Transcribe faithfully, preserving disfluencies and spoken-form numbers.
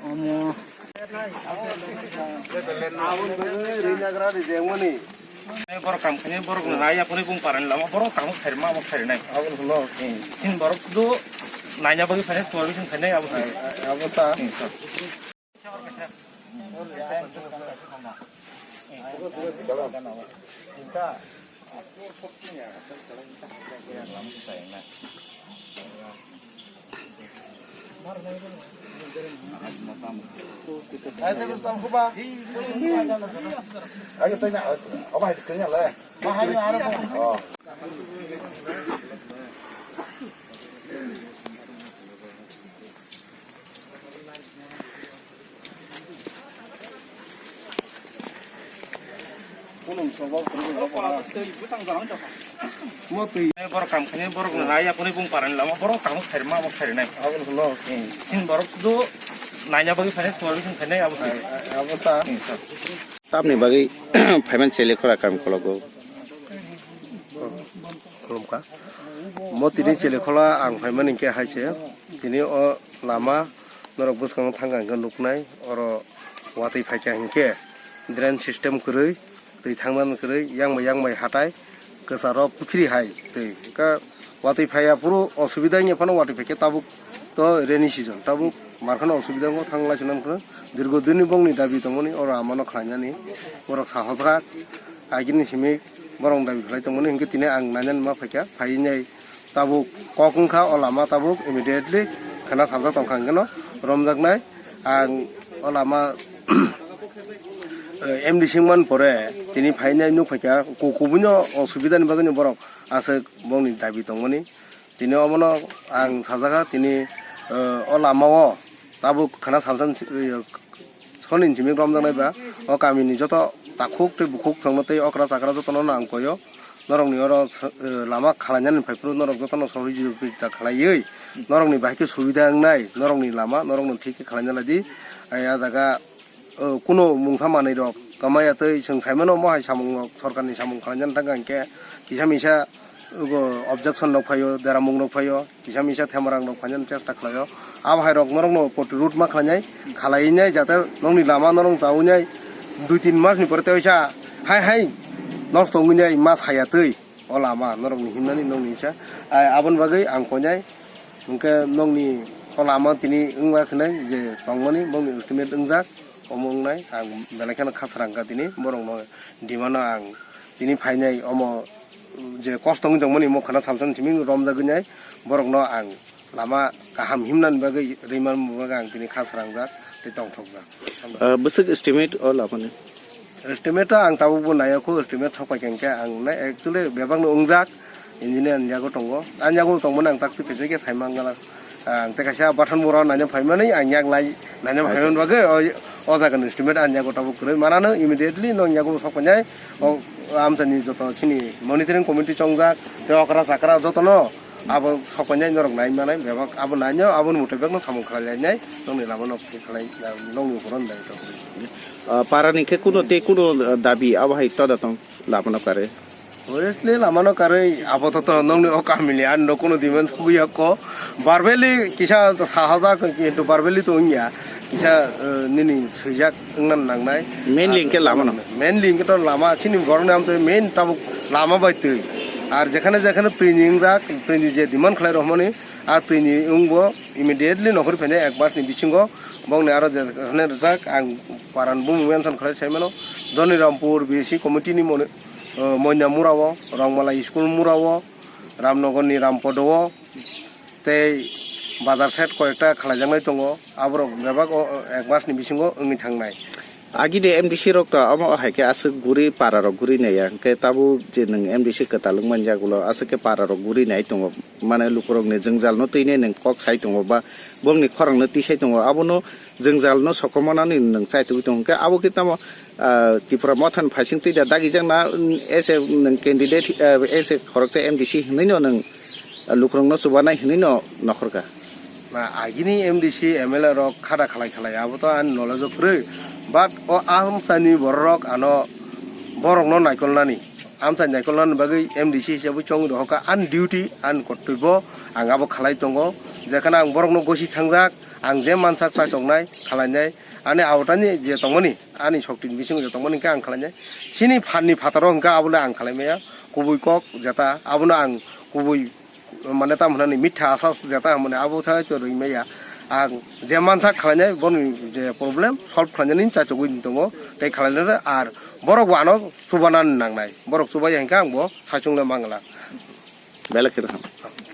Omo. Borok kam khainai, borok no nai ya phone bung paran lama, borok tamo khairma, amo khairnai. Abo no. Tin borok do naina bagwi khainai, tuar bising khainai, abo. Abo ta. Borok kam khainai, borok no nai ya phone bung paran lama, borok tamo khairma, amo khairnai. Tin borok do naina bagwi khainai, tuar bising khainai, abo. Abo ta. Tamni bagwi phaiman chele khora kam kologo. Khulumkha. Mo tini chele khola ang phaimani hinkhe hai se, tini o lama norok bwskango thangkha hinkhe nuknai, oro watwi phaikha hinkhe drain system kwrwi, twi thangmani kwrwi, yang bai yang bai hatai, kwcharo pukhri hai twi. Hinkhe watwi phaiya phuru osubida wngya phano watwi phaikhe tabuk to rainy season, tabuk markhano osubida wngkha thang lai se nang phuru. Dirgo dini bongni dabi tongmani oro amano khlainani borok sahojak agini simi borok dabi khlai tongmani hinkhe tini ang nainani ma phaikha, phaiwi nai tabuk kok wngkha o lama tabuk immediately khana saljak tongkha hinkhe no romjaknai ang o lama eh, M D C wngmani pore tini phainai nuk phaikha ku-, kubui no osubida ni bagwi no borok aswk bongni dabi tongmani. Tini omono ang sajagha, tini, eh, o lama o tabuk khana salsa ni si-, eh, soni ni simi romjaknai ba, o kami ni joto takhuk tei bukhuk chwngno tei okra chakra jotono no ang koyo. Norok ni oro, eh, lama khalainani phai phuru norok jotono sohojogita khlaiwi, norok ni bahai khe subida wngnai, norok ni lama norok no thik khe khalaina lai di. Ai, a jaga o, kuno mungsa manwi rok kwmaya tei chwng saimano, omo hai samung rok sorkar ni samung khlaina thangkha hinkhe kisa misa, ogo, objection rok phaio, deramung rok phaio, kisa misa themarang rok phainani chesta khlaio. Abo hai rok norok no protirud ma khlainai, khlaiwi nai jate nokni lama norok chawi nai dui tin mas ni pore tei waisa hai hai nosto wngwi nai ma saya twi. O lama norokni himnani nokni sa. Ai, aboni bagwi ang koinai. Hwnkhe nokni o lama tini wngma khinai je tongmani, bongni ultimate wngjak, omo wngnai. Ang belai kheno khasrang kha tini, borokno demand-o ang tini phainai, omo je kosto wngwi tongmani, omo khana salsa ni simi romjagwi nai, borokno ang lama kaham himnani bagwi, rwimani bagwi ang tini kha srangjak tei tongthokjak. Ah, bwswk estimate o lamani? Estimate to ang tabukbo naiya kho, estimate sok paikha hinkhe ang nai actually bebakno wngjak, engineer ni yago tongo. Ani yago tongmani ang tak twi phaikhe sai mangala. Ang tei kaisa Bathan Bora naina phaimani ang yak lai naina Acha. Phaimani bagwi o, o jagani estimate ani yago tabuk kwrwi manano, immediately nong yago sok painai. O amchaini joto chini monitoring committee chongjak tei okra chakra jotono abo sok painai norok nai manai bebak, abo naino, aboni mutai bekno samung khlai lainai, nokni lama nok thik khlai, nokni ukhoro nai tong. Ah, para ni khe kuno tei kuno, ah, dabi abo hai toda tong lama no karwi? Obviously lama no karwi abo to, to nokni o kamini ani no kuno demand thugwi ya ko. Verbally kisa sahajak, kintu verbally to wngya. Kisa, eh, nini swijak wngna nangnai. Mainly hinkhe lama no? Mainly hinkhe to lama, chini borokni amtwi main tabuk lama bai twi. Ar jekhane jekhane twini wngjak, twini je demand khlai rwmani, a twini wngbo immediately nokhorwi phainai ek mas ni bisingo. Bongni aro jekhane rwjak, ang paran bumu mention khlai sai mano. Dhonirampur B C committee ni moni-, eh, Moina mura o, Rongmala school mura o, Ramnagar ni Rampodo o, tei bazar side koyekta khlaijaknai tongo, aborok bebak o, o, ek mas ni bisingo wngwi thangnai. Agini M D C rok to omo hai khe aswk guri para rok guri naiya, hwnkhe tabuk je nwng M D C kwtal wngmani yagulo aswk khe para rok guri nai tongo, mane lukurok ni jwngjal no twi nai nwng kok sai tongo ba bongni khorang no twi sai tongo, abono jwngjal no sokomornani nwng chai tugwi tongo, hwnkhe abo khe tamo, ah, Tipra Motha ni phaising twi da dagijak na, mm, as a nwng candidate, ah, as a khoroksa M D C hinwi no nwng lukurokno chubanai hinwi no nokhorkha. Na, agini M D C, M L A rok khada khalai khalai, abo to ani knowledge o kwrwi. But o amchaini bororok ano borokno naikolnani, amchai naikolnani bagwi M D C hisabwi chongwi rohorkha. Ani duty, ani kortoibo ang abo khalai tongo. Jekhana ang borokno gosi thangjak, ang je mansak chachoknai, khalainai, ani awtani je tongmani, ani soktin bisingo je tongmani hwnkhe ang khalainai. Chini phanni phataro hwnkhe abole ang khalaimaya, kubui kok jeta, abono ang kubui, mane, tam hwnani mitha asas jeta hwnmani abo thai to rwimaya. Ang je mansak khalainai, boni je problem solve khalainani chachogwi tongo, tei khalainai ar borok bo ano chubanani nangnai, borok chubaya hwnkhe ang bo saichungno mangla. Belai khe kaham.